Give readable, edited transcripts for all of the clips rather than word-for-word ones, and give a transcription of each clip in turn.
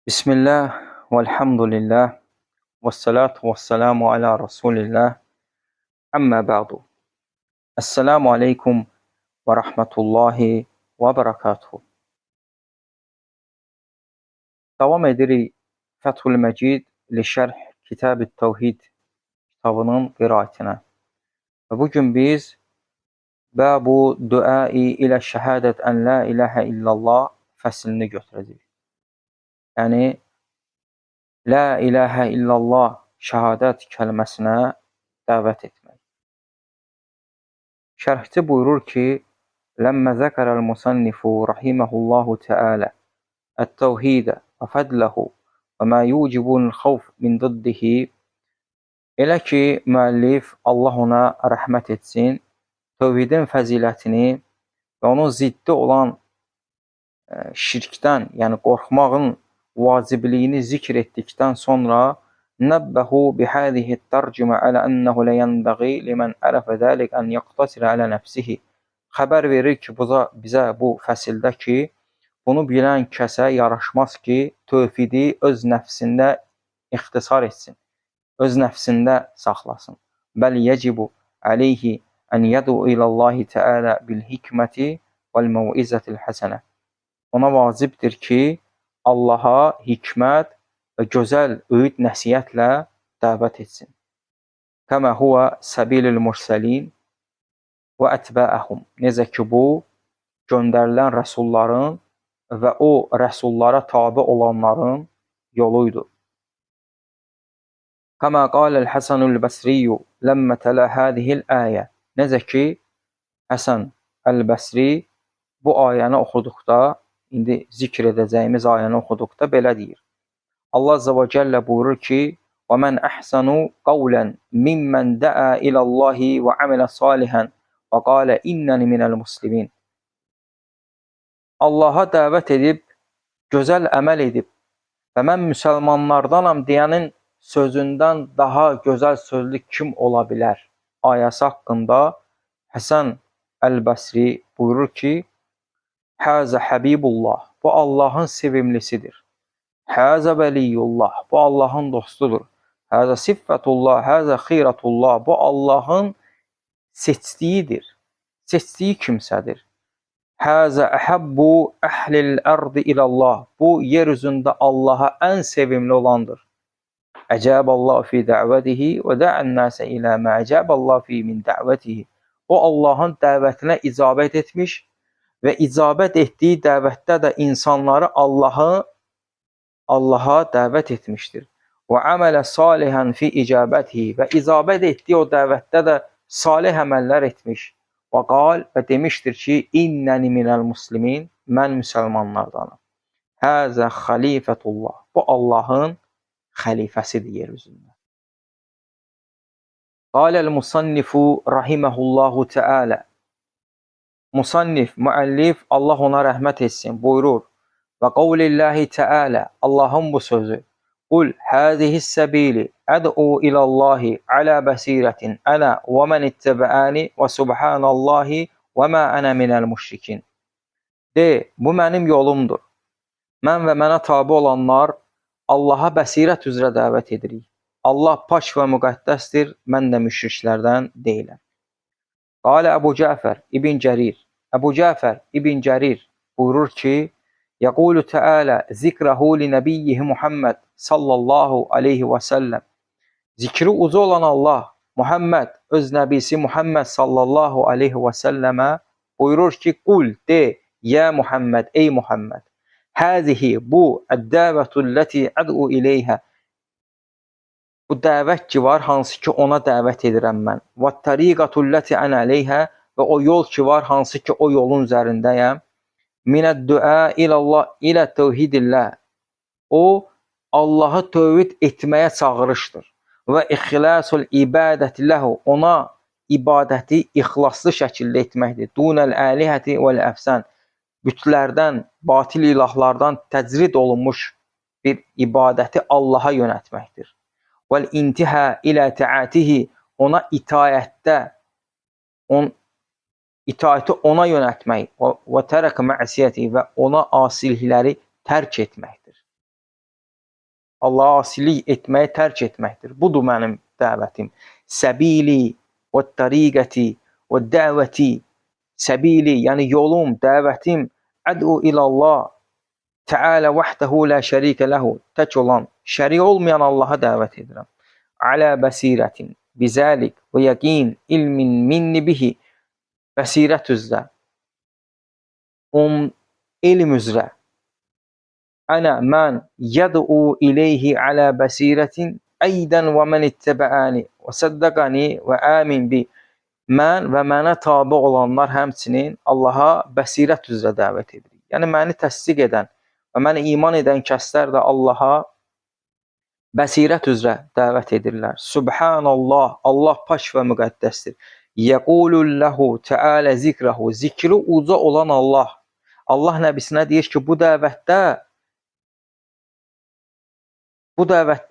Bismillah, velhamdülillah, və salatu və selamu ala Rasulillah, əmmə bə'du. Əssəlamu aleykum və rəhmətullahi və bərəkatuhu. Davam edirik Fəthül Məcid li şərh Kitab-ı Təvhid kitabının qiraətinə. Və bugün biz Bəbu duai ilə şəhadət ən la ilahə illallah fəslini götürəcəyik. Yəni, La ilahə illallah şəhadət kəlməsinə dəvət etmək. Şərhçi buyurur ki, Ləmmə zəkərəl musannifu rahiməhullahu tealə ət-təvhidə və fədləhu və mə yucibul xavf min diddihi. Elə ki, müəllif Allah ona rəhmət etsin, tövhidin fəzilətini və onun ziddi olan şirkdən, yəni qorxmağın vacibliyini zikr etdikdən sonra nəbbəhu bihəzihi tərcümə alə ənəhu ləyənbəği limən ərəfə zəlik ən yəqtasirə alə nəfsihi. Xəbər verir ki, bizə bu fəsildə ki, bunu bilən kəsə yaraşmaz ki, tövhidi öz nəfsində ixtisar etsin, öz nəfsində saxlasın. Bəl yecibu aleyhi ən yədu ilallahi təalə bil hikməti vəl məvizətil həsənə. Ona vacibdir ki, Allaha hikmət və gözəl öyüd nəsihətlə dəvət etsin. Kəmə huvə səbilül mürsəlin və ətbəəhum. Necə ki, bu, göndərilən rəsulların və o rəsullara tabi olanların yoluydu. Kəmə qaləl Həsənül Bəsriyyu ləmmə tələ hədihil ayə. Necə ki, Həsən Əl-Bəsri bu ayəni oxuduqda, indi zikr edəcəyimiz ayəni oxuduqda belə deyir. Allah Azza və Cəllə buyurur ki: "Və men əhsanu qawlan mimmen da'a ila Allahi və amilə salihan və qalə innəni minəl muslimin." Allaha dəvət edib, gözəl əməl edib və mən müsəlmanlardanam deyənin sözündən daha gözəl sözlü kim ola bilər? Ayəsi haqqında Həsən Əl-Bəsri buyurur ki: Həzə Həbibullah, bu Allahın sevimlisidir. Həzə Vəliyyullah, bu Allahın dostudur. Həzə Siffətullah, həzə Xeyratullah, bu Allahın seçdiyidir, seçdiyi kimsədir. Həzə əhəbbu əhlil ərdi ilallah, bu yer üzündə Allaha ən sevimli olandır. Əcəballahu fi dəvətihi və də'ən nəsə ilə mə əcəballahu fi min dəvətihi. O Allahın dəvətinə icabət etmiş və icabət etdiyi dəvətdə də insanları Allaha dəvət etmişdir. Və əmələ salihan fi icabətihi və icabət etdiyi o dəvətdə də salih əməllər etmiş. Və qal və demişdir ki, innəni minəl muslimin, mən müsəlmanlardanam. Həzə xəlifətullah. Bu Allahın xəlifəsidir yer üzündə. Qaləl musannifu rahiməhullahu teala. Musannif, müəllif, Allah ona rəhmət etsin, buyurur. Və qavlillahi Teala, Allahın bu sözü. Qul hâzihis səbili əd'u ilallahi alə bəsirətin ənə və mən ittəbəəni və subhanallahi və mə ənə minəl müşrikin. De, bu mənim yolumdur. Mən və mənə tabi olanlar Allaha bəsirət üzrə dəvət edirik. Allah pak və müqəddəsdir, mən də müşriklərdən deyiləm. Qalə Əbu Cəfər İbn Cərir. Əbu Cəfər İbn Cərir buyurur ki, Yəqulu Teala zikrahu li nəbiyyihi Muhammed sallallahu aleyhi və səlləm. Zikri uca olan Allah Muhammed öz nəbisi Muhammed sallallahu aleyhi və səlləmə buyurur ki, qul de, ya Muhammed, ey Muhammed. Həzihi bu əd-dəvətu ləti əd'u ileyhə. Bu dəvət ki var, hansı ki ona dəvət edirəm mən. Və tariqatu ləti ənə aleyhə və o yol ki var, hansı ki o yolun üzərindəyəm. Minəd-dua ilallah ilə təvhidillah. O Allahı tövhid etməyə çağırışdır. Və ixlasul ibadəti ləhu, ona ibadəti ixlaslı şəkildə etməkdir. Dunəl əlihəti vəl əfsən. Bütlərdən, batil ilahlardan təcrid olunmuş bir ibadəti Allaha yönəltməkdir. Vəl intihə ilə təatihi, ona itaətdə itaəti ona yönəltmək və tərk məsiyyəti və ona asilikləri tərk etməkdir. Allaha asilik etməyi tərk etməkdir. Budur mənim dəvətim. Səbili və tariqəti və dəvəti. Səbili, yəni yolum, dəvətim, əd'u ilallah Teala vahdehu la şərikə lehu. Tək olan, şərik olmayan Allaha dəvət edirəm. Alə bəsirətin, bizəlik və yəqin ilmin minni bihi. Bəsirət üzrə, elm üzrə. Ənə mən yəd'u ileyhi alə bəsirətin əydən və mən ittəbəəni və səddəqəni və əmin bi. Mən və mənə tabi olanlar həmçinin Allaha bəsirət üzrə dəvət edirik. Yəni məni təsdiq edən və mənə iman edən kəslər də Allaha bəsirət üzrə dəvət edirlər. Subhanallah, Allah pak və müqəddəsdir. Yəqulu ləhu təalə zikrahu. Zikri uca olan Allah. Allah nəbisinə deyir ki, bu dəvətdə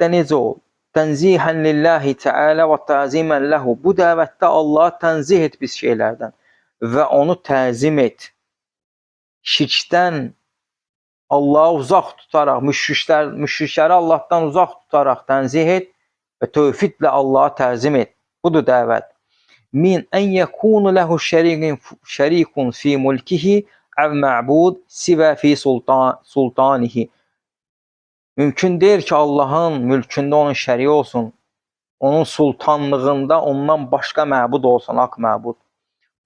necə ol? Tənzihən lillahi təalə və təzimən ləhu. Bu dəvətdə Allahı tənzih et pis şeylərdən və onu təzim et. Şirkdən Allahı uzaq tutaraq, müşrikləri Allahdan uzaq tutaraq tənzih et və tövhidlə Allahı təzim et. Budur dəvət. Min ən yəkunu ləhu şərikun fi mulkihi əv mə'bud sivə fi sultanihi. Mümkün deyil ki, Allahın mülkündə onun şəriyi olsun, onun sultanlığında ondan başqa məbud olsun, haqq məbud.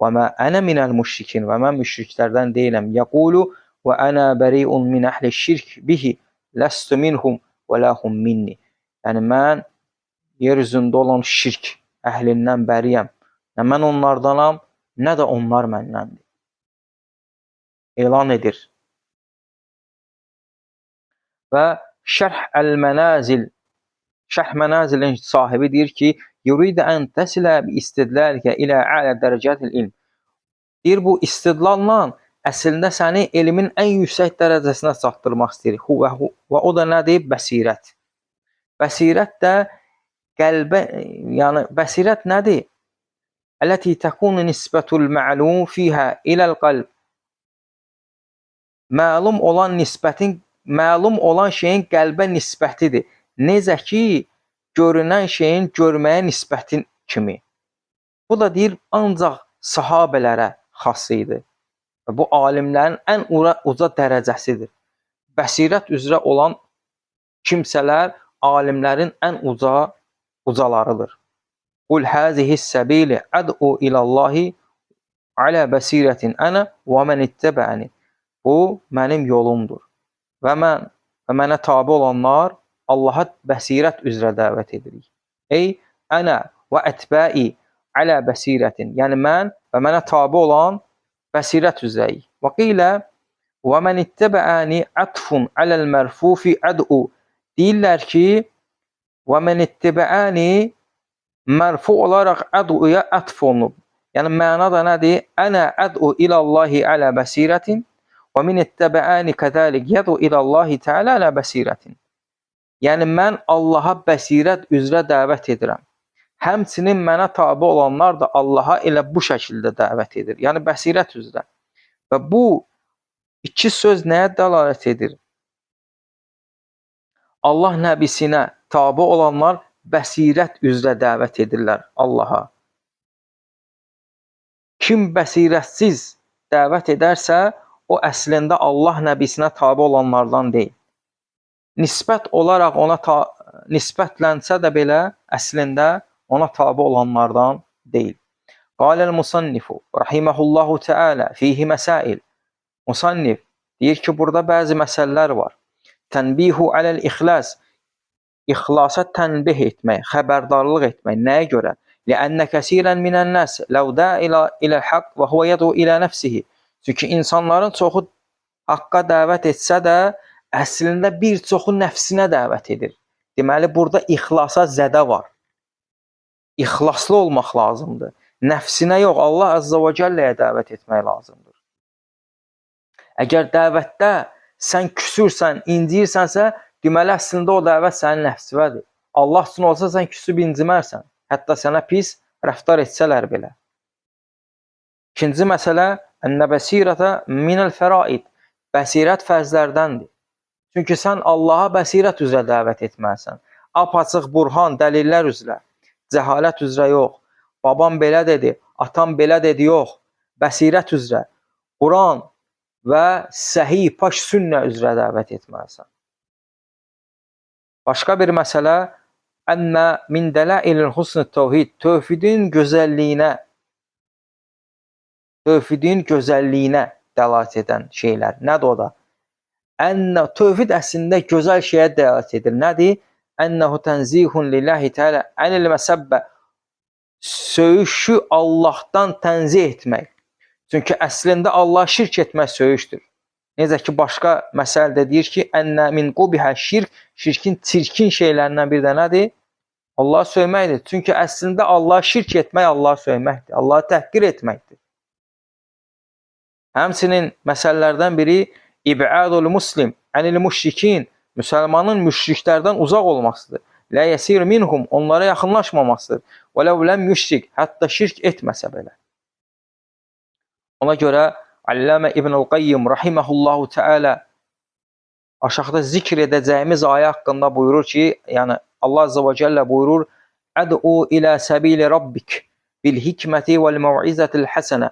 Və mə ənə minəl müşrikin, və mən müşriklərdən deyiləm. Yəqulu və ənə bəriun min əhli şirk bihi, ləstü minhum və ləhum minni. Yəni, mən yer üzündə olan şirk əhlindən bəriyəm. Nə mən onlardanam, nə də onlar məndəndir. Elan edir. Və Şərh əl-Mənazil, Şərh Mənazilin sahibi deyir ki, yuridə ən təsilə bi istidlalikə ilə ələ dərəcətil ilm. Deyir, bu istidlalla əslində səni elmin ən yüksək dərəcəsinə çatdırmaq istəyir. Və o da nədir? Bəsirət. Bəsirət də qəlbə, yəni bəsirət nədir? Ələti təkunu nisbətul ma'lum fiyhə iləl qalb. Məlum olan nisbətin, məlum olan şeyin qəlbə nisbətidir. Necə ki, görünən şeyin görməyə nisbəti kimi. Bu da deyir, ancaq sahabələrə xas idi. Və bu alimlərin ən uca dərəcəsidir. Bəsirət üzrə olan kimsələr alimlərin ən ucalarıdır. Qul həzihis səbili əd'u ilallahi alə bəsirətin ənə və mən ittəbəəni. Bu, mənim yolumdur. Və mən və mənə tabi olanlar Allaha bəsirət üzrə dəvət edirik. Ey, ənə və ətbəi alə bəsirətin. Yəni, mən və mənə tabi olan bəsirət üzrəyik. Və qilə və mən ittəbəəni ətfun aləl mərfufi əd'u. Deyirlər ki, və mən ittəbəəni mərfu olaraq əd'uya ətf olunub. Yəni, məna da nədir? Ənə əd'u ilallahi alə bəsirətin və min ittəbəəni kəzəlik yəd'u ilallahi təalə alə bəsirətin. Yəni, mən Allaha bəsirət üzrə dəvət edirəm. Həmçinin mənə tabi olanlar da Allaha elə bu şəkildə dəvət edir. Yəni, bəsirət üzrə. Və bu iki söz nəyə dəlalət edir? Allah nəbisinə tabi olanlar bəsirət üzrə dəvət edirlər Allaha. Kim bəsirətsiz dəvət edərsə, o əslində Allah nəbisinə tabi olanlardan deyil. Nisbət olaraq ona nisbətlənsə də belə, əslində ona tabi olanlardan deyil. Qaləl musannifu rahimehullahu teala fihi məsail. Musannif deyir ki, burada bəzi məsələlər var. Tənbihu aləl ixlas. İxlasa tənbih etmək, xəbərdarlıq etmək. Nəyə görə? Liənnə kəsirən minən-nəs ləv daa iləl haqq və huvə yəd'u ilə nəfsihi. Çünki insanların çoxu haqqa dəvət etsə də, əslində bir çoxu nəfsinə dəvət edir. Deməli, burada ixlasa zədə var. İxlaslı olmaq lazımdır. Nəfsinə yox, Allah Əzzə və Cəlləyə dəvət etmək lazımdır. Əgər dəvətdə sən küsürsən, inciyirsənsə, deməli, əslində o dəvət sənin nəfsivədir. Allah üçün olsa sən küsüb incimərsən. Hətta sənə pis rəftar etsələr belə. İkinci məsələ, ənnə bəsirətə minəl fəraid. Bəsirət fərzlərdəndir. Çünki sən Allaha bəsirət üzrə dəvət etməlisən. Apaçıq burhan, dəlillər üzrə, cəhalət üzrə yox. Babam belə dedi, atam belə dedi, yox. Bəsirət üzrə, Quran və səhih pak sünnə üzrə dəvət etməlisən. Başqa bir məsələ, ənnə min dələilil husn təvhid, tövhidin gözəlliyinə, tövhidin gözəlliyinə dəlalət edən şeylər. Nədir o da? Ənə tövhid əslində gözəl şeyə dəlalət edir. Nədir? Ənəhu tənzihun lillahi təala anil məsəbbə. Söyüşü Allahdan tənzih etmək. Çünki əslində Allah şirk etmək söyüşdür. Necə ki başqa məsələdə deyir ki, ənə min qubihə şirk, şirkin çirkin şeylərindən bir də nədir? Allah söyməkdir. Çünki əslində Allah şirk etmək Allah söyməkdir. Allahı təhqir etməkdir. Həmçinin məsələlərdən biri İbadul muslim anil müşrikin, müsəlmanın müşriklərdən uzaq olmasıdır. Lə yəsir minhum, onlara yaxınlaşmamasıdır. Və ləv ləm yüşrik, hətta şirk etməsə belə. Ona görə Allamə İbnül Qayyim rahimehullahu teala aşağıda zikr edəcəyimiz ayə haqqında buyurur ki, yəni Allah azza və cəllə buyurur: "Əd'u ilə səbili rabbik bil hikməti vel mev'izatil hasənə."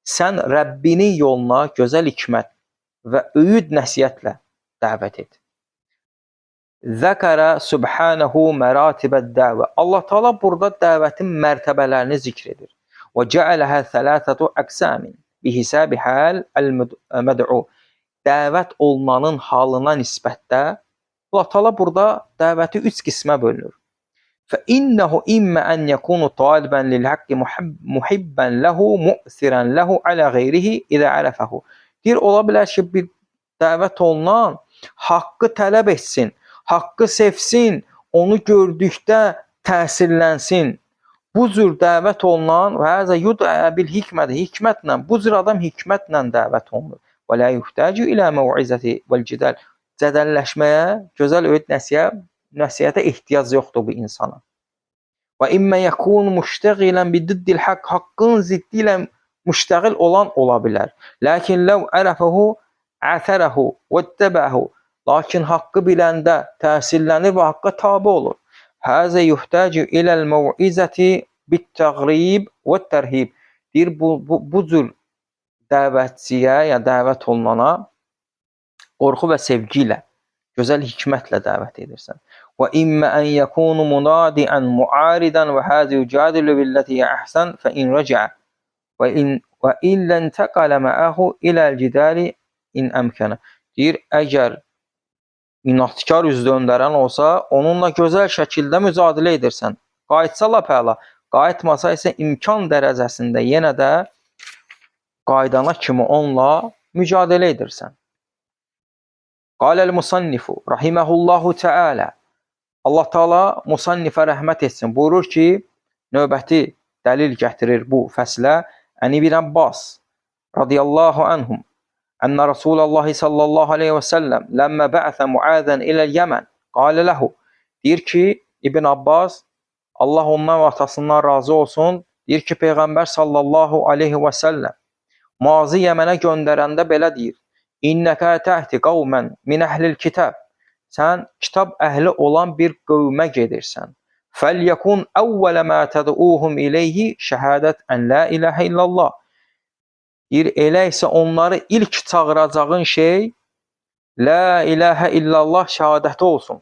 Sən Rəbbinin yoluna gözəl hikmət və öyüd nəsihətlə dəvət et. Zəkərə subhanahu məratibə dəvə. Allah Taala burada dəvətin mərtəbələrini zikr edir. Və cəaləhə thələthətu əqsamin bihisabi hal əl-məd'u. Dəvət olunanın halına nisbətdə Allah Taala burada dəvəti üç qismə bölünür. فإنه إما أن يكون طالبا للحق محبا له مؤثرا له على غيره إذا عرفه. Deyir, ola bilər ki, bir dəvət olunan haqqı tələb etsin, haqqı sevsin, onu gördükdə təsirlənsin. Bu cür dəvət olunan və həzə yud'a bil hikməti, hikmətlə, bu cür adam hikmətlə dəvət olunur. Və la yuhtacu ilə məvizəti vəl cidəl. Cədəlləşməyə, gözəl öyüd nəsihətə ehtiyac yoxdur bu insana. Və immə yəkun müştəğilən bi diddil haqq, haqqın ziddi ilə müştəğil olan ola bilər. Lakin ləv ərəfəhu ətərəhu vəttəbəhu. Lakin haqqı biləndə təsirlənir və haqqa tabe olur. Həzə yuhtacu iləl məvizəti bit-təğrib və tərhib. Deyir, bu cür dəvətçiyə, yəni dəvət olunana qorxu və sevgi ilə, gözəl hikmətlə dəvət edirsən. Və immə ən yəkunu munadiən muaridən və həzə yucadilu billəti əhsən fə in rəcə və in və illə intəqalə məəhu iləl cidali in əmkənə. Deyir, əgər inadkar üz döndərən olsa, onunla gözəl şəkildə mücadilə edirsən. Qayıtsa lap əla, qayıtmasa isə imkan dərəcəsində yenə də qaydana kimi onunla mücadilə edirsən. Qaləl musannifu rahimehullahu teala. Allah Taala musannifə rəhmət etsin. Buyurur ki, növbəti dəlil gətirir bu fəslə. Ən İbn Abbas radiyallahu anhum ənə Rasulullah sallallahu aleyhi və səlləm ləmmə bə'sə Muadən iləl Yəmən qalə ləhu. Deyir ki, İbn Abbas, Allah ondan və atasından razı olsun, deyir ki, Peyğəmbər sallallahu aleyhi və səlləm Muazı Yəmənə göndərəndə belə deyir: İnnəkə təhti qavmən min əhlil kitab. Sən kitab əhli olan bir qövmə gedirsən. Fəlyəkun əvvələ mə təd'uhum ileyhi şəhadət ən la iləhə illallah. Deyir, elə isə onları ilk çağıracağın şey la iləhə illallah şəhadəti olsun.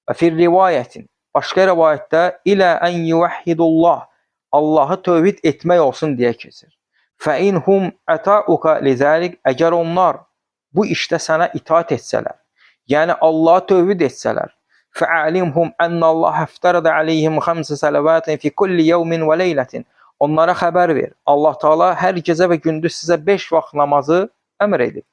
Və fir rivayətin, başqa rivayətdə ilə ən yuvəhhidullah, Allahı tövhid etmək olsun deyə keçir. Fə inhum ətauka lizəlik, əgər onlar bu işdə sənə itaat etsələr, yəni Allahı tövhid etsələr, fəalimhum ənnallaha iftərədə aleyhim xəmsə sələvatin fi kulli yevmin və leylətin. Onlara xəbər ver. Allah Taala hər gecə və gündüz sizə 5 vaxt namazı əmr edib.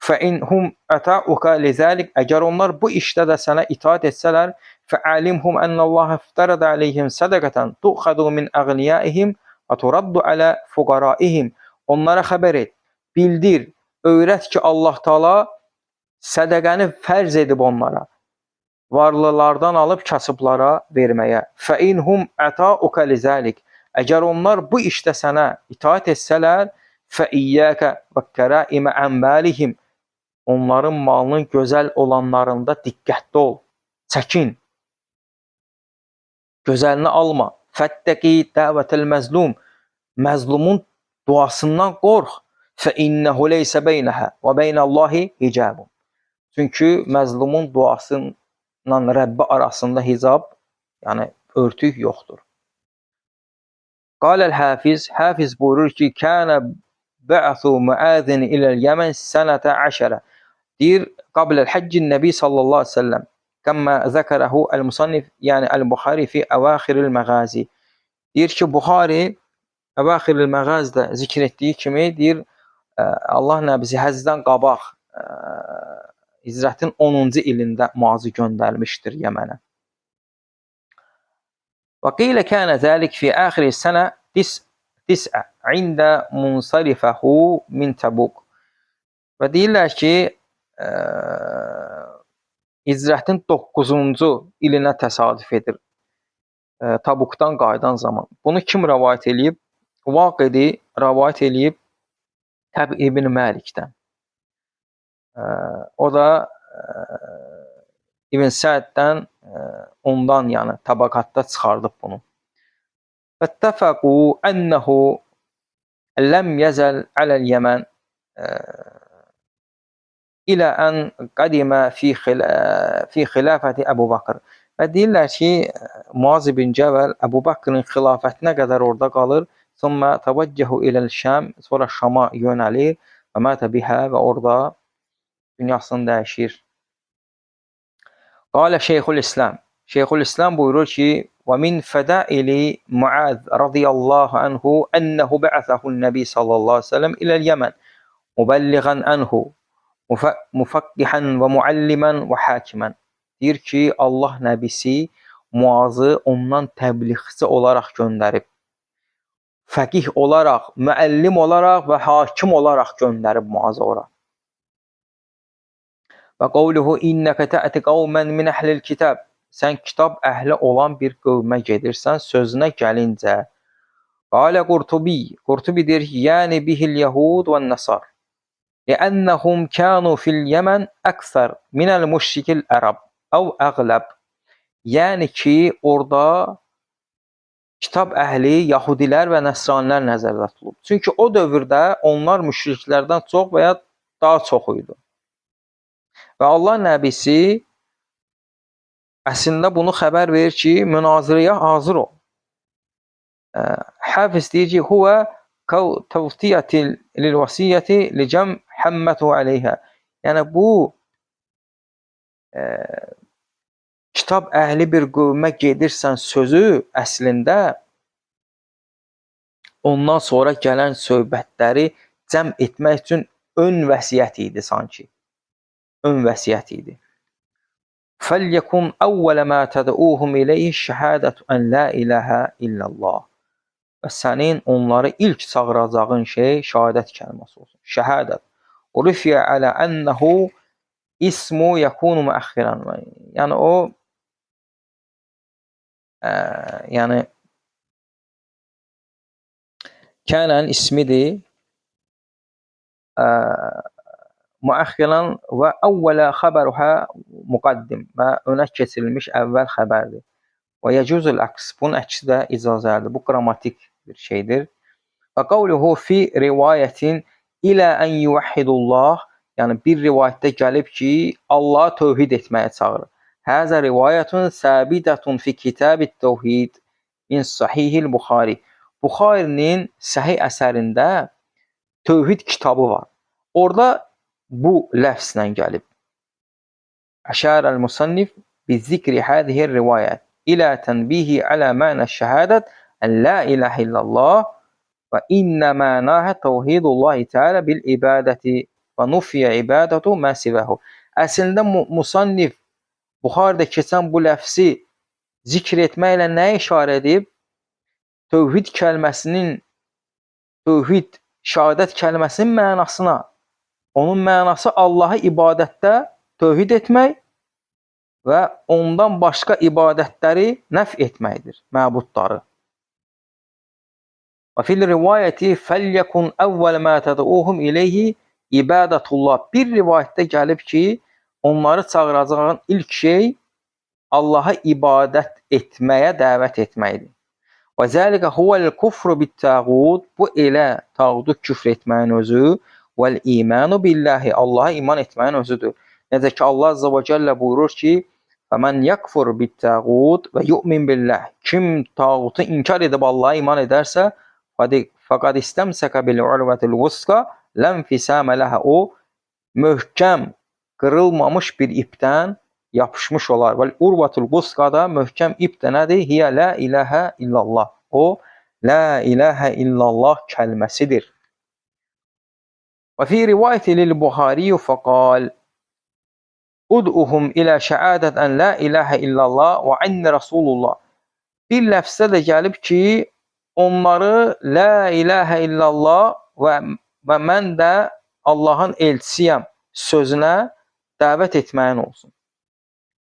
Fə inhum ətauka lizəlik, əgər onlar bu işdə də sənə itaat etsələr, fəalimhum ənnallaha iftərədə aleyhim sədəqətən tuxədu min əğniyaihim və turaddu alə fuqaraihim. Onlara xəbər et, bildir, öyrət ki, Allah Taala sədəqəni fərz edib onlara. Varlılardan alıb kasıblara verməyə. Fə inhum ətauka lizəlik. Əgər onlar bu işdə sənə itaat etsələr, fə iyyəkə və kəraimə əmvalihim. Onların malının gözəl olanlarında diqqətli ol, çəkin. Gözəlini alma. Fəttəqi dəvətəl məzlum. Məzlumun duasından qorx. Fə innehu leysə beynəhə və beynəllahi hicabun. Çünki məzlumun duasıyla Rəbbi arasında hicab, yəni örtük yoxdur. Qaləl Hafiz, Hafiz buyurur ki, kənə bə'su Muazin iləl Yəmən sənətə əşərə. Deyir, qabləl həccin Nəbi sallallahu aleyhi ve sellem. Kəmmə zəkərəhu əl-musannif, yəni əl-Buxari fi əvaxiril məğazi. Deyir ki, Buxari əvaxiril məğazidə zikr etdiyi kimi, deyir, Allah Nəbisi həccdən qabaq hicrətin 10-cu ilində Muazı göndərmişdir Yəmənə. Və qilə kənə zəlik fi əxiri sənə tis'ə ində munsarifəhu min Təbuk. Və deyirlər ki, hicrətin 9-cu ilinə təsadüf edir. Tabukdan qayıdan zaman. Bunu kim rəvayət eləyib? Vaqidi rəvayət eləyib Kəb ibn Məlikdən. O da İbn Sa'ddən ondan, yəni tabaqatda çıxardıb bunu. Fəttəfəqu ənəhu ləm yəzəl aləl-Yəmən ilə ən qədimə fi xilafəti Əbu Bakır. Və deyirlər ki, Muaz ibn Cəbəl Əbu Bakrın xilafətinə qədər orada qalır. Sonra təvəccəhu iləl Şam, sonra Şama yönəlir və mətə bihə və orada dünyasını dəyişir. Qalə Şeyxülislam. Şeyxülislam buyurur ki, və min fədaili Muaz radiyallahu anhu ənəhu bə'əsəhu nəbi sallallahu aleyhi ve sellem iləl Yəmən mübəlliğən anhu müfəqqihän və müəllimən və hakimən. Deyir ki, Allah nəbisi Muazı ondan təbliğçi olaraq göndərib. Fəqih olaraq, müəllim olaraq və hakim olaraq göndərib Muazı ora. Və qavluhu innəkə tə'ti qavmən min əhlil kitab. Sən kitab əhli olan bir qövmə gedirsən sözünə gəlincə. Qalə Qurtubi, Qurtubi deyir ki, yəni bihil yəhud və nəsar. Li'annahum kanu fil Yəmən əksər minəl müşrikil ərəb əv əğləb. Yəni ki, orada kitab əhli, yahudilər və nəsranilər nəzərdə tutulub. Çünki o dövrdə onlar müşriklərdən çox və ya daha çox idi. Və Allah nəbisi əslində bunu xəbər verir ki, münazirəyə hazır ol. Hafiz deyir ki, huvə təvtiyyəti lil-vasiyyəti licəm həmmətu aleyhə. Yəni bu kitab əhli bir qövmə gedirsən sözü əslində ondan sonra gələn söhbətləri cəm etmək üçün ön vəsiyyət idi sanki. Ön vəsiyyət idi. فَلْيَكُنْ أَوَّلَ مَا تَدْعُوهُمْ إِلَيْهِ الشَّهَادَةُ أَنْ لَا إِلَهَ إِلَّا اللّٰهِ. Və sənin onları ilk çağıracağın şey şəhadət kəlməsi olsun. Şəhadət. Urifiyə alə ənəhu ismu yəkunu müəxxirən. Yəni o yəni kənən ismidir. Müəxxirən və əvvələ xəbəruhə müqaddim və önə keçirilmiş əvvəl xəbərdir. Və yecuzul əks. Bunun əksi də icazəlidir. Bu qrammatik bir şeydir. Və qavluhu fi rivayətin ilə ən yuvəhhidullah, yəni bir rivayətdə gəlib ki, Allahı tövhid etməyə çağırır. Həzə rivayətun səbitətun fi kitabit təvhid min sahihil Buxari. Buxarinin səhih əsərində tövhid kitabı var. Orada bu ləfslə gəlib. Əşərəl musannif bi zikri hadihi rivayət ilə tənbihi alə mənə şəhadət ən la ilahə illallah və innə mənahə təvhidullahi teala bil ibadəti və nufiyə ibadətu mə sivəhu. Əslində musannif Buxarıda keçən bu ləfsi zikr etməklə nəyə işarə edib? Tövhid kəlməsinin, tövhid, şəhadət kəlməsinin mənasına. Onun mənası Allahı ibadətdə tövhid etmək və ondan başqa ibadətləri nəf etməkdir, məbudları. Və fil rivayəti fəlyəkun əvvəl mə təd'uhum ileyhi ibadətullah. Bir rivayətdə gəlib ki, onları çağıracağın ilk şey Allaha ibadət etməyə dəvət etməkdir. Və zəlikə huvel kufru bit-tağut. Bu elə tağutu küfr etməyin özü vəl imanu billahi, Allaha iman etməyin özüdür. Necə ki Allah azza və cəllə buyurur ki: "Fəmən yakfur bit-tağut və yu'min billah." Kim tağutu inkar edib Allaha iman edərsə, faqad istamsaka bil urvatil vusqa lam fisama laha. O möhkəm, qırılmamış bir ipdən yapışmış olar. Və urvatul vusqa da möhkəm ip də nədir? Hiyə la ilahə illallah. O la ilahə illallah kəlməsidir. Və fi rivayəti lil Buxari fəqal Ud'uhum ilə şəhadət ən la ilahə illallah və ənni Rasulullah. Bir ləfzdə də gəlib ki, onları la ilahə illallah və mən də Allahın elçisiyəm sözünə dəvət etməyin olsun.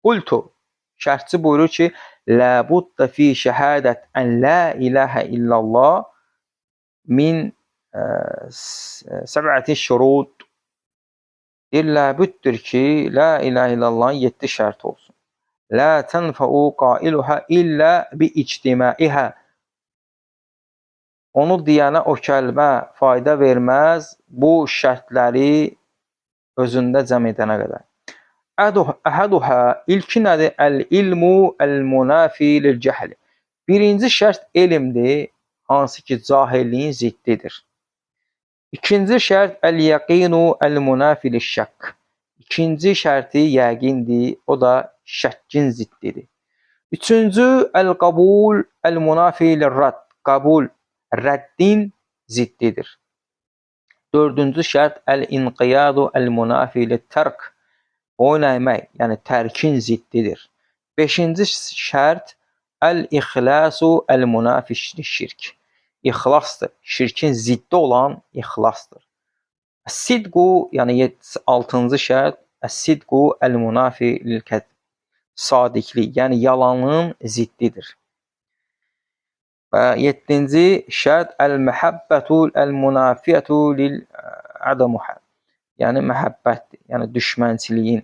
Qultu, şərhçi buyurur ki, la budda fi şəhadət ən la ilahə illallah min səbəti şurud. Deyir, ləbüddür ki, la ilahə illallahın 7 şərti olsun. La tənfəu qailuhə illə bi ictimaihə. Onu deyənə o kəlmə fayda verməz, bu şərtləri özündə cəm edənə qədər. Əhəduhə, ilki nədir? Əl-ilmu əl-munafi lil-cəhl. Birinci şərt elmdir, hansı ki, cahilliyin ziddidir. İkinci şərt əl-yəqinu əl-munafi liş-şəkk. İkinci şərti yəqindir, o da şəkkin ziddidir. Üçüncü əl-qəbul əl-munafi lir-rədd. Qəbul rəddin ziddidir. Dördüncü şərt əl-inqiyadu əl-munafi lit-tərk. Boyun əymək, yəni tərkin ziddidir. Beşinci şərt əl-ixlasu əl-munafi liş-şirk. İxlasdır. Şirkin ziddi olan ixlasdır. Sidqu, yəni altıncı şərt əs-sidqu əl-munafi lil-kəzb. Sadiqlik, yəni yalanın ziddidir. Və yeddinci şərt əl-məhəbbətu əl-munafiyyətu lil-adamuhə. Yəni məhəbbətdir, yəni düşmənçiliyin,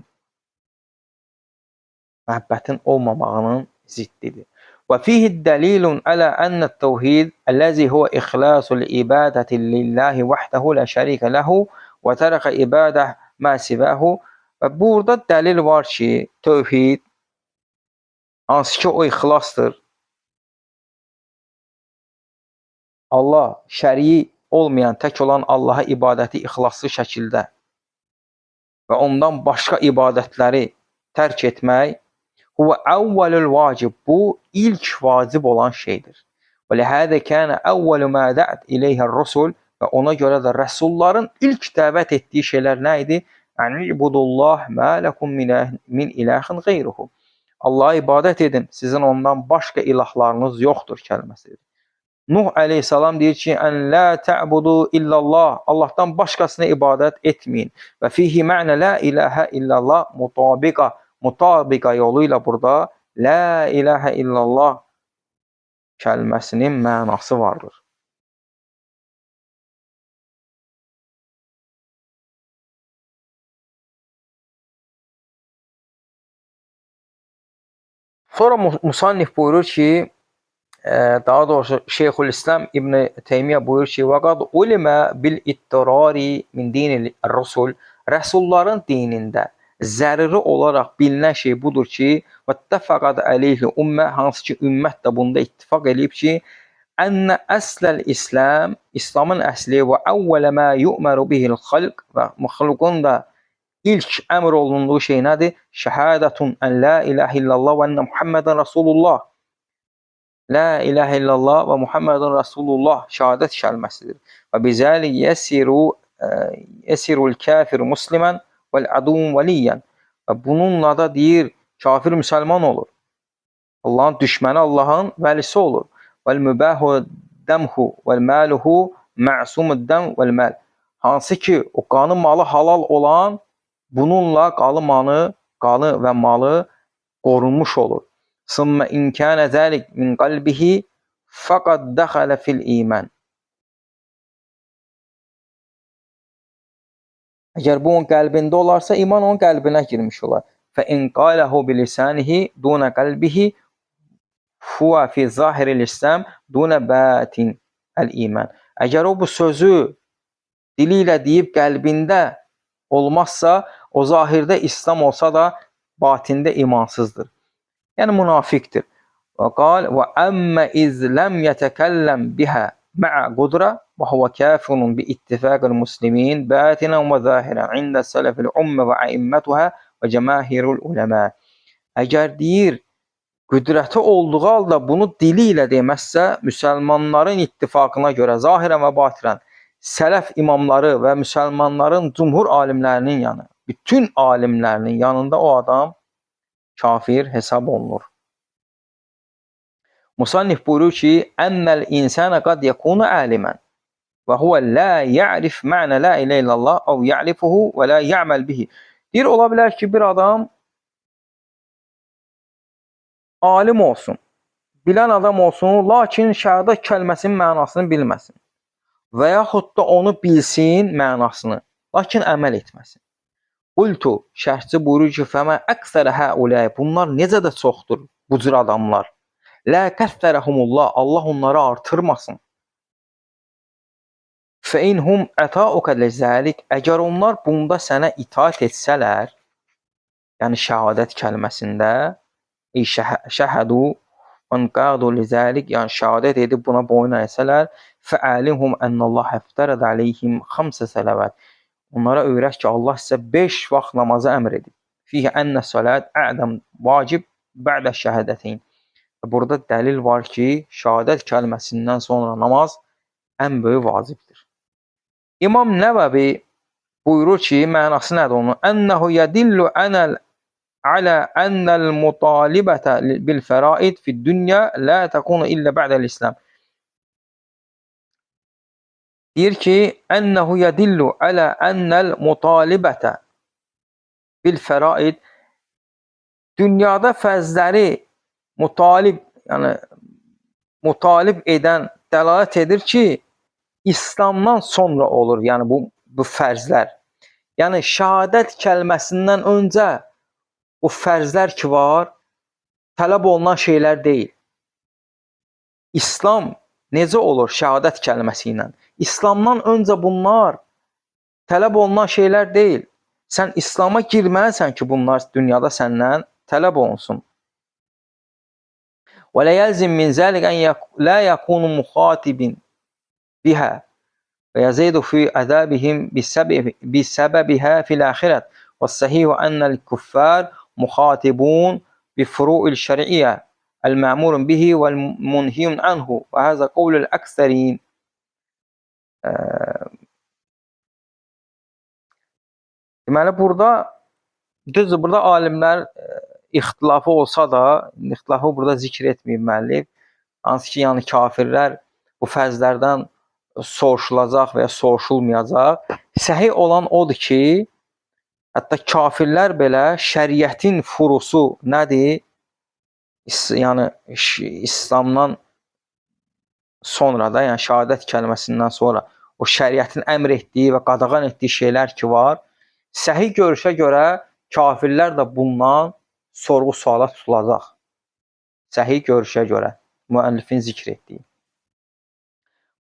məhəbbətin olmamağının ziddidir. Və fihi dəlilun alə ənə-təvhid əlləzi huvə ixlasul ibadəti lillahi vahdehu la şərikə ləhu və tərəqə ibadə mə sivahu. Və burada dəlil var ki, tövhid hansı ki o ixlasdır. Allah şərii olmayan, tək olan Allaha ibadəti ixlaslı şəkildə və ondan başqa ibadətləri tərk etmək huvə əvvəlül vacib. Bu ilk vacib olan şeydir. Və lihədə kənə əvvəlu mə də'ət ileyhər-rusul və ona görə də rəsulların ilk dəvət etdiyi şeylər nə idi? Ənibudullah mə ləkum min ilahin qeyruhu. Allaha ibadət edin, sizin ondan başqa ilahlarınız yoxdur kəlməsidir. Nuh əleyhissalam deyir ki, ən la ta'budu illallah. Allahdan başqasına ibadət etməyin. Və fihi mə'nə la ilahə illallah mutabiqa. Mutabiqa yolu ilə burada la ilahə illallah kəlməsinin mənası vardır. Sonra musannif buyurur ki, daha doğrusu Şeyxülislam İbn Teymiyyə buyurur ki, "Vaqad ulimə bil ittirari min dinil rusul." Rəsulların dinində zəruri olaraq bilinən şey budur ki, "Vəttəfəqad əleyhi ümmə", hansı ki ümmət də bunda ittifaq eləyib ki, "Ənə əsləl İslam", İslamın əsli və əvvələ mə yu'məru bihil xalq və məxluqun da ilk əmr olunduğu şey nədir? Şəhadətun ən la ilahə illallah və ennə Muhammedən Rasulullah. La ilahə illallah və Muhammedun Rasulullah şəhadət kəlməsidir. Və bizəlik yesirul kafir muslimen vel adun veliyen. Və bununla da deyir, kafir müsəlman olur. Allahın düşməni Allahın vəlisi olur. Vel mübahu demhu vel maluhu ma'sumud dem vel mal. Hansı ki o qanı malı halal olan bununla qanı və malı qorunmuş olur. Sümme in kana zalik min qalbihi faqad dakhala fil iman. Əgər bu onun qəlbində olarsa, iman onun qəlbinə girmiş olar. Fe in qalahu bilisanihi duna qalbihi huve fi zahiril İslam duna batin el-iman. Əgər o bu sözü dili ilə deyib qəlbində olmazsa, o zahirdə İslam olsa da batində imansızdır. Yəni münafiqdir. Və qal və əmmə iz ləm yetəkəlləm bihə ma'a qudra və huve kafirun bi ittifaqil muslimin batinan və zahiran ində sələfil ümmə və əimmətuhə və cəmahirul uləmə. Əgər deyir, qüdrəti olduğu halda bunu dili ilə deməzsə, müsəlmanların ittifaqına görə zahirən və batinən sələf imamları və müsəlmanların cumhur alimlərinin yanı, bütün alimlərinin yanında o adam kafir hesab olunur. Musannif buyurur ki, Ennel insane qad yekunu alimən və huve la ya'rif ma'na la ilahe illallah ev ya'rifuhu və la ya'mel bihi. Deyir, ola bilər ki, bir adam alim olsun, bilən adam olsun, lakin şəhadət kəlməsinin mənasını bilməsin və yaxud da onu bilsin mənasını, lakin əməl etməsin. Qultu, şərhçi buyurur ki, fəmə əksərə həuləy, bunlar necə də çoxdur bu cür adamlar. Lə kəssərəhumullah, Allah onları artırmasın. Fə inhum ətauka ləzəlik, əgər onlar bunda sənə itaat etsələr, yəni şəhadət kəlməsində, şəhədu ənqadu lizəlik, yəni şəhadət edib buna boyun əyəsələr, fəalimhum ənəllah əftərəd aleyhim xamsə sələvət. Onlara öyrət ki, Allah sizə 5 vaxt namazı əmr edib. Fihə ənə salat ədəm vacib bə'də şəhədəteyn. Burada dəlil var ki, şəhadət kəlməsindən sonra namaz ən böyük vacibdir. İmam Nəvəvi buyurur ki, mənası nədir onun? Ənəhu yədillu ənəl alə ənəl mutalibətə bil fəraid fid dünya la təkunu illə bə'dəl İslam. Deyir ki, ənəhu yədillu alə ənəl mutalibətə bil fəraid dünyada fərzləri mutalib, yəni mutalib edən dəlalət edir ki, İslamdan sonra olur, yəni bu fərzlər. Yəni şəhadət kəlməsindən öncə bu fərzlər ki var, tələb olunan şeylər deyil. İslam necə olur şəhadət kəlməsi ilə? İslamdan öncə bunlar tələb olunan şeylər deyil. Sən İslama girməlisən ki, bunlar dünyada səndən tələb olunsun. Və la yəlzim min zəlik ən la yakunu muxatibin biha və yazidu fi azabihim bisəbəbiha fil axirət. Və səhih ennel kuffar muxatibun bi furu'il şər'iyyə el-ma'mur bihi vel munhiyun anhu və həzə qavlul əksərin. Deməli burada düzdür, burada alimlər ixtilafı olsa da, ixtilafı burada zikr etməyib müəllif. Hansı ki, yəni kafirlər bu fərzlərdən soruşulacaq və ya soruşulmayacaq. Səhih olan odur ki, hətta kafirlər belə şəriətin furusu nədir? Yəni İslamdan sonra da, yəni şəhadət kəlməsindən sonra o şəriətin əmr etdiyi və qadağan etdiyi şeylər ki var, səhih görüşə görə kafirlər də bundan sorğu-suala tutulacaq. Səhih görüşə görə müəllifin zikr etdiyi.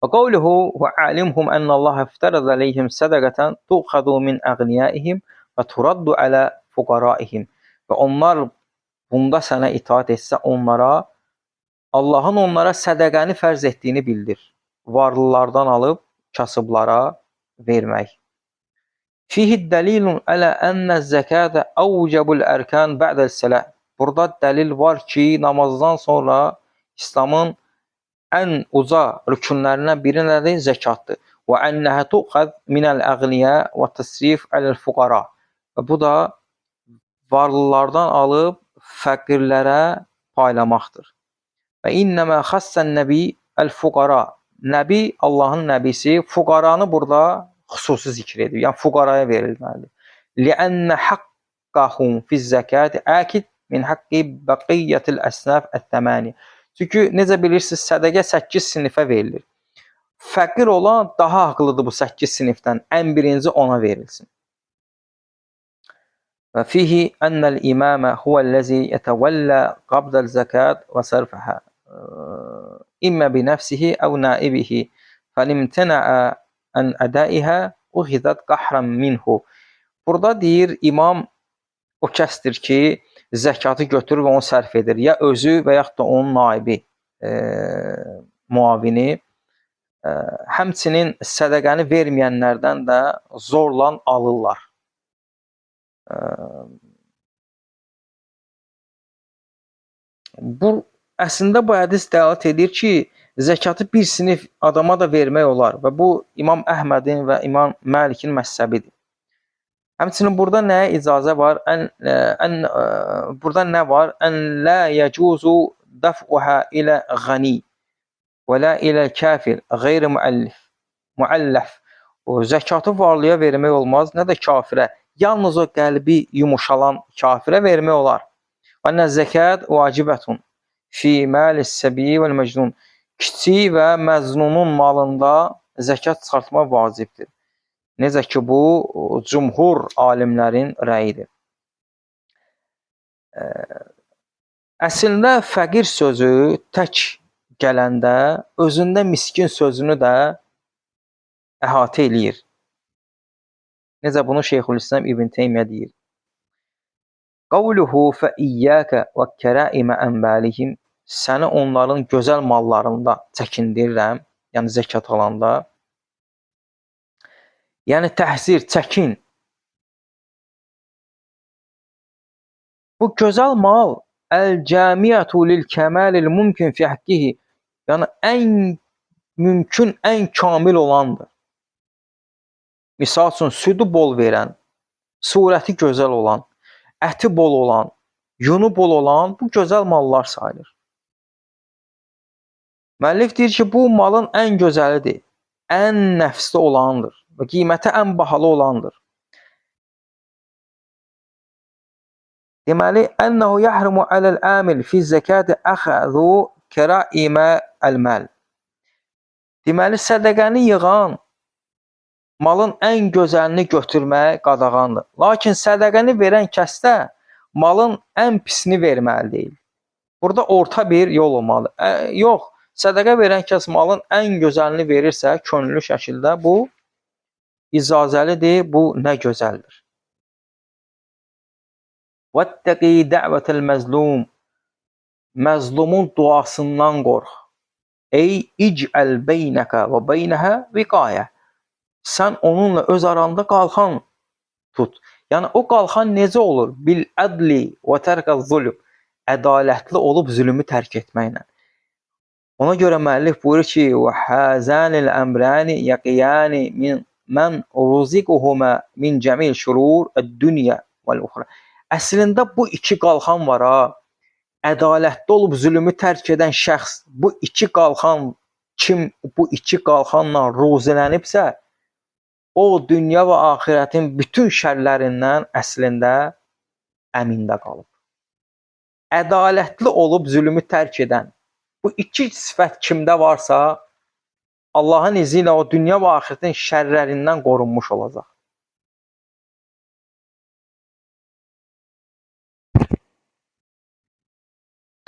Və qavluhu və alimhum ənəllaha iftərəz aleyhim sədəqətən tuxədu min əğniyaihim və turaddu alə fuqaraihim. Və onlar bunda sənə itaat etsə onlara Allahın onlara sədəqəni fərz etdiyini bildir. Varlılardan alıb kasıblara vermək. Fihi dəlilun alə ənə zəkətə əvcəbul ərkan bə'dəl səlah. Burada dəlil var ki, namazdan sonra İslamın ən uca rükünlərindən biri nədir? Zəkatdır. Və ennəhə tuxəz minəl əğniyə və təsrif aləl fuqara. Və bu da varlılardan alıb fəqirlərə paylamaqdır. Və innəmə xəssən nəbi əl-fuqara. Nəbi, Allahın nəbisi, fuqaranı burada xüsusi zikr edir. Yəni fuqaraya verilməlidir. Li'annə haqqahum fiz-zəkati akid min haqqi baqiyyətil əsnaf əs-səmani. Çünki necə bilirsiniz, sədəqə 8 sinifə verilir. Fəqir olan daha haqlıdır bu 8 sinifdən. Ən birinci ona verilsin. Və fihi ennel imamə huvəl-ləzi yetəvəllə qabdəl zəkat və sərfəhə immə bi nəfsihi əv naibihi fəlimtənəə ən ədəihə uxizət qahran minhu. Burada deyir, imam o kəsdir ki, zəkatı götürür və onu sərf edir. Ya özü və yaxud da onun naibi, muavini. Həmçinin sədəqəni verməyənlərdən də zorla alırlar. Bu əslində bu hədis dəlalət edir ki, zəkatı bir sinif adama da vermək olar və bu İmam Əhmədin və İmam Məlikin məzhəbidir. Həmçinin burada nəyə icazə var? Burada nə var? Ən la yecuzu daf'uha ilə gani və la ilə kafir qeyri müəllif. Müəllif. O zəkatı varlıya vermək olmaz, nə də kafirə. Yalnız o qəlbi yumuşalan kafirə vermək olar. Və nə zəkat vacibətun fi malis səbi vəl məcnun. Kiçik və məznunun malında zəkat çıxartmaq vacibdir. Necə ki, bu cümhur alimlərin rəyidir. Əslində, fəqir sözü tək gələndə özündə miskin sözünü də əhatə eləyir. Necə bunu Şeyxülislam İbn Teymiyyə deyir. Qavluhu fə iyyəkə və kəraimə ənvəlihim. Səni onların gözəl mallarında çəkindirirəm, yəni zəkat alanda. Yəni təhzir, çəkin. Bu gözəl mal əl-cəmiyyətu lil-kəmalil mümkün fi haqqihi. Yəni ən mümkün, ən kamil olandır. Misal üçün südü bol verən, surəti gözəl olan, əti bol olan, yunu bol olan bu gözəl mallar sayılır. Müəllif deyir ki, bu malın ən gözəlidir, ən nəfsli olandır və qiyməti ən bahalı olandır. Deməli, ənəhu yəhrumu aləl-amil fi zəkati əxəzu kəraimə əl-məl. Deməli, sədəqəni yığan malın ən gözəlini götürmək qadağandır. Lakin sədəqəni verən kəs də malın ən pisini verməli deyil. Burada orta bir yol olmalıdır. Yox, sədəqə verən kəs malın ən gözəlini verirsə, könüllü şəkildə bu icazəlidir, bu nə gözəldir. Vəttəqi dəvətəl məzlum. Məzlumun duasından qorx. Ey icəl beynəkə və beynəhə viqayə. Sən onunla öz aranda qalxan tut. Yəni o qalxan necə olur? Bil ədli və tərkə zulm. Ədalətli olub zülmü tərk etməklə. Ona görə müəllif buyurur ki, və hazanil əmrani yaqiyani min mən ruziquhuma min cəmil şurur ed-dünya vəl-uxra. Əslində bu iki qalxan var ha. Ədalətli olub zülmü tərk edən şəxs bu iki qalxan kim bu iki qalxanla ruzilənibsə, o dünya və axirətin bütün şərlərindən əslində əmində qalıb. Ədalətli olub zülmü tərk edən bu iki sifət kimdə varsa, Allahın izi ilə o dünya və axirətin şərlərindən qorunmuş olacaq.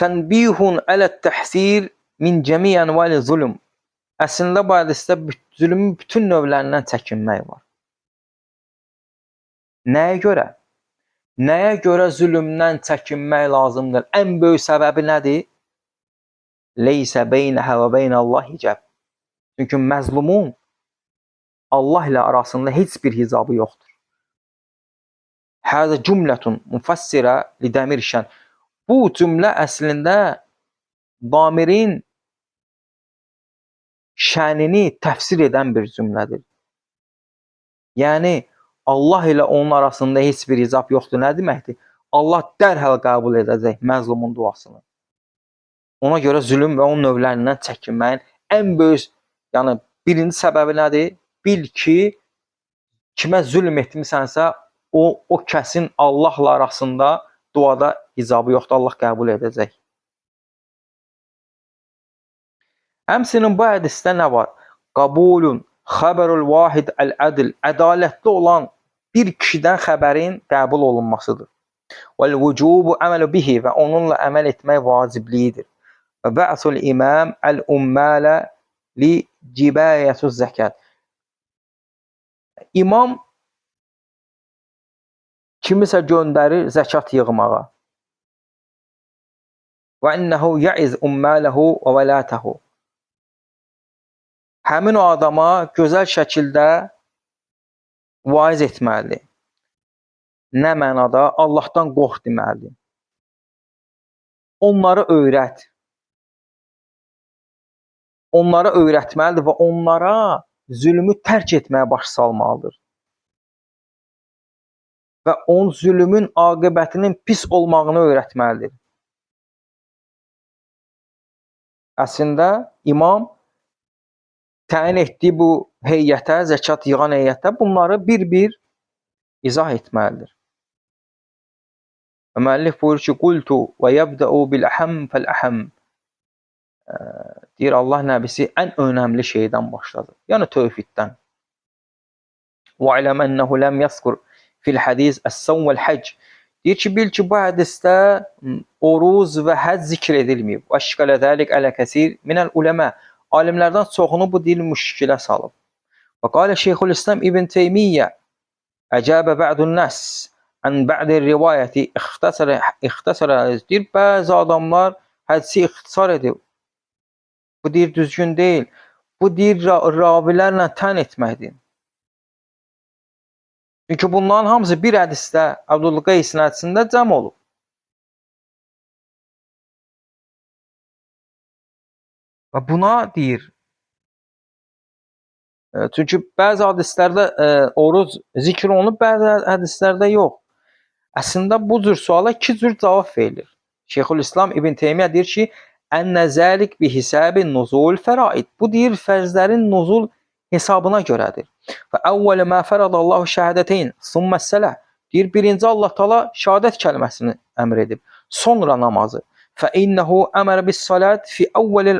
Tənbihun alə-təhsir min cəmi ənvali zulm. Əslində bu hədisdə zülmün bütün növlərindən çəkinmək var. Nəyə görə? Nəyə görə zülmdən çəkinmək lazımdır? Ən böyük səbəbi nədir? Leysə beynəhə və beynəllah hicab. Çünki məzlumun Allah ilə arasında heç bir hicabı yoxdur. Həzə cümlətun müfəssirə lidəmir şən. Bu cümlə əslində damirin şənini təfsir edən bir cümlədir. Yəni, Allah ilə onun arasında heç bir hicab yoxdur. Nə deməkdir? Allah dərhal qəbul edəcək məzlumun duasını. Ona görə zülüm və onun növlərindən çəkinməyin ən böyük, yəni birinci səbəbi nədir? Bil ki, kimə zülm etmisənsə, o kəsin Allahla arasında duada hicabı yoxdur, Allah qəbul edəcək. Həmçinin bu hədisdə nə var? Qabulun, xəbərul vahid əl-ədl, ədalətli olan Bir kişidən xəbərin qəbul olunmasıdır. Vəl-vücubu əməlu bihi və onunla əməl etmək vacibliyidir. Və bə'sul imam əl-ummələ li cibayətü zəkat. İmam kimisə göndərir zəkat yığmağa. Və ennəhu yaiz ummələhu və vələtəhu. Həmin o adama gözəl şəkildə vaiz etməlidir. Nə mənada? Allahdan qorx deməlidir. Onları öyrət. Onlara öyrətməlidir və onlara zülmü tərk etməyə baş salmalıdır. Və on zülmün aqibətinin pis olmağını öyrətməlidir. Əslində, imam təyin etdiyi bu heyətə, zəkat yığan heyətə bunları bir-bir izah etməlidir. Və müəllif buyurur ki, Qultu və yəbdəu bil-əhəm fəl-əhəm. Deyir, Allah nəbisi ən önəmli şeydən başladı. Yəni, tövhiddən. وَعْلَمْ أَنَّهُ لَمْ يَذْكُرْ فِي الْحَدِيثِ السَّوْمَ وَالْحَجِّ. Deyir ki, bil ki, bu hədisdə oruz və həcc zikr edilməyib. وَأَشْكَلَ ذَلِكَ عَلَى كَثِيرٍ مِنَ الْعُلَمَاء. Alimlərdən çoxunu bu dil müşkilə salıb. وَقَالَ شَيْخُ الْإِسْلَامِ İbn Teymiyyə أَجَابَ بَعْضُ النَّاسِ عَنْ بَعْضِ الرِّوَايَةِ اxtəsərə. Deyir, bəzi adamlar hədisi ixtisar edib. Bu deyir, düzgün deyil. Bu deyir, ravilərlə tən etməkdir. Çünki bunların hamısı bir hədisdə, Əbdülqeysin hədisində cəm olub. Və buna deyir, çünki bəzi hədislərdə oruz zikr olunub, bəzi hədislərdə yox. Əslində, bu cür suala iki cür cavab verilir. Şeyxülislam İbn Teymiyyə deyir ki, Ənə zəlik bi hisəbi nuzul fəraid. Bu deyir, fərzlərin nuzul hesabına görədir. Və əvvələ mə fəradallahu şəhədəteyn, summəs-səlah. Deyir, birinci Allah Taala şəhadət kəlməsini əmr edib, sonra namazı. Fə innəhu əmərə bis-salat fi əvvəlil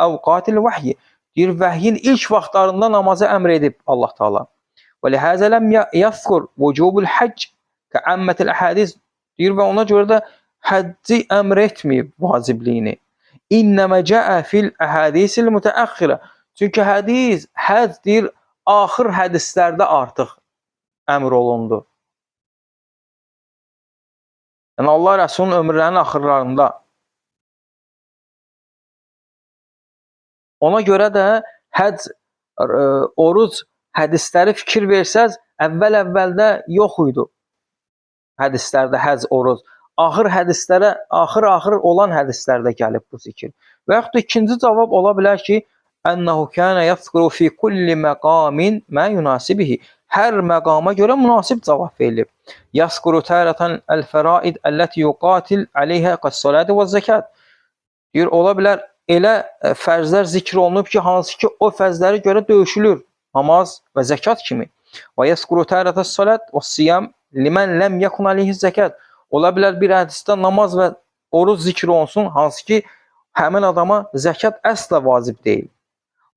əvqatil vəhyi. Deyir, vəhyin ilk vaxtlarında namazı əmr edib Allah Taala. Və lihəzə ləm yəzkur vücubul həcc kəəmmətil əhadis. Deyir, və ona görə də həcci əmr etməyib vacibliyini. İnnəmə cəə fil əhadisil mütəəxxirə. Çünki hədis, həcc deyir, axır hədislərdə artıq əmr olundu. Yəni, Allah Rəsulunun ömürlərinin axırlarında. Ona görə də həcc, oruc hədisləri fikir versəz, əvvəl-əvvəldə yox idi. Hədislərdə həcc, oruc. Axır hədislərə, axır-axır olan hədislərdə gəlib bu zikir. Və yaxud da ikinci cavab ola bilər ki, Ənəhu kənə yəzkuru fi kulli məqamin mə yunasibihi. Hər məqama görə münasib cavab verilib. Yəzkuru tərətən əl-fəraid əlləti yuqatil əleyhə qəs-salati və zəkat. Deyir, ola bilər elə fərzlər zikr olunub ki, hansı ki o fərzləri görə döyüşülür. Namaz və zəkat kimi. Və yəzkuru tərətəs-salat və siyam limən ləm yəkun əleyhi zəkat. Ola bilər bir hədisdə namaz və oruc zikr olunsun, hansı ki həmin adama zəkat əsla vacib deyil.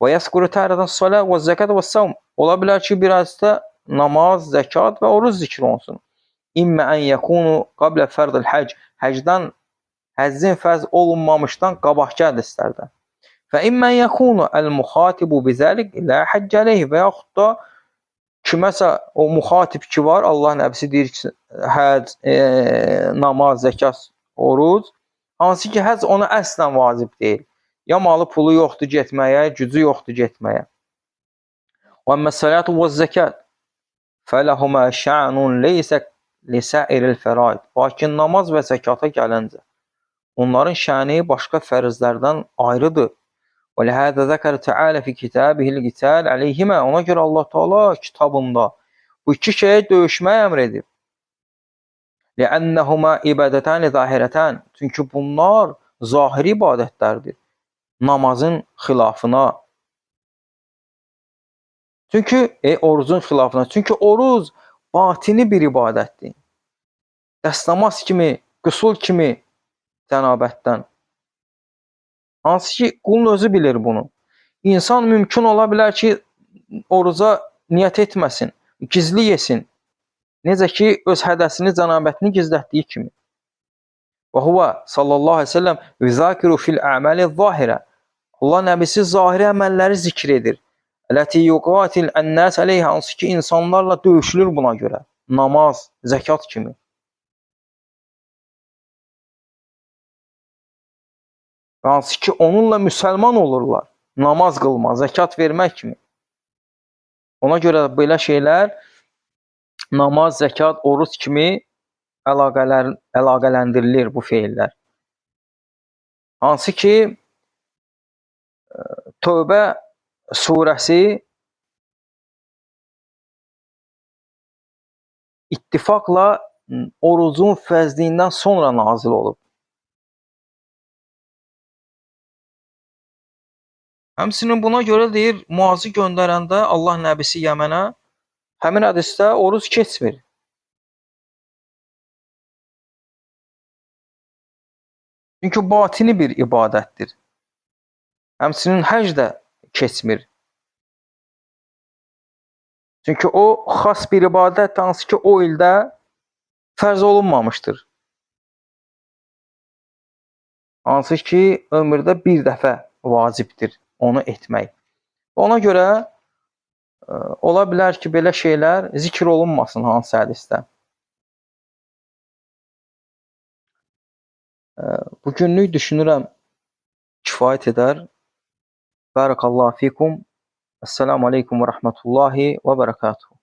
Və yəzkuru tərətən salat və zəkat və savm. Ola bilər ki, bir hədisdə namaz, zəkat və oruc zikr olunsun. İmmə ən yəkunu qablə fərdil həcc. Həccdən, həccin fərz olunmamışdan qabaqki hədislərdə. Və immə yəkunu əl-muxatibu bizəlik la həcc əleyh və yaxud da kiməsə o müxatib ki var, Allah nəbisi deyir ki, həcc, namaz, zəkat, oruc, hansı ki, həcc ona əslən vacib deyil. Ya malı pulu yoxdur getməyə, gücü yoxdur getməyə. Və əmməs-salatu vəz-zəkat fələhumə şa'nun leysə lisairil fəraid. Lakin namaz və zəkata gəlincə, onların şəni başqa fərzlərdən ayrıdır. Və lihəzə zəkər Teala fi kitabihil qital aleyhimə. Ona görə Allah Teala kitabında bu iki şeyə döyüşməyi əmr edib. Li'annahuma ibadətani zahirətən. Çünki bunlar zahiri ibadətlərdir. Namazın xilafına. Çünki orucun xilafına. Çünki oruz batini bir ibadətdir. Dəstəmaz kimi, qüsul kimi cənabətdən. Hansı ki, qulun özü bilir bunu. İnsan mümkün ola bilər ki, oruca niyyət etməsin, gizli yesin. Necə ki, öz hədəsini, cənabətini gizlətdiyi kimi. Və huvə sallallahu əleyhi və səlləm yuzakiru fil a'mali zahirə. Allah nəbisi zahiri əməlləri zikr edir. Ələti yuqatil ən-nas əleyhə, hansı ki insanlarla döyüşülür buna görə. Namaz, zəkat kimi. Hansı ki onunla müsəlman olurlar. Namaz qılma, zəkat vermək kimi. Ona görə belə şeylər namaz, zəkat, oruc kimi əlaqələndirilir bu feillər. Hansı ki Tövbə surəsi ittifaqla orucun fəzliyindən sonra nazil olub. Həmçinin buna görə deyir, Muazı göndərəndə Allah nəbisi Yəmənə, həmin hədisdə oruc keçmir. Çünki batini bir ibadətdir. Həmçinin həc də keçmir. Çünki o xas bir ibadət, hansı ki o ildə fərz olunmamışdır. Hansı ki ömürdə bir dəfə vacibdir onu etmək. Ona görə ola bilər ki, belə şeylər zikr olunmasın hansı hədisdə. Bugünlük düşünürəm kifayət edər. Barakallahu fikum. Esselamu aleykum və rəhmətullahi və bərəkatuhu.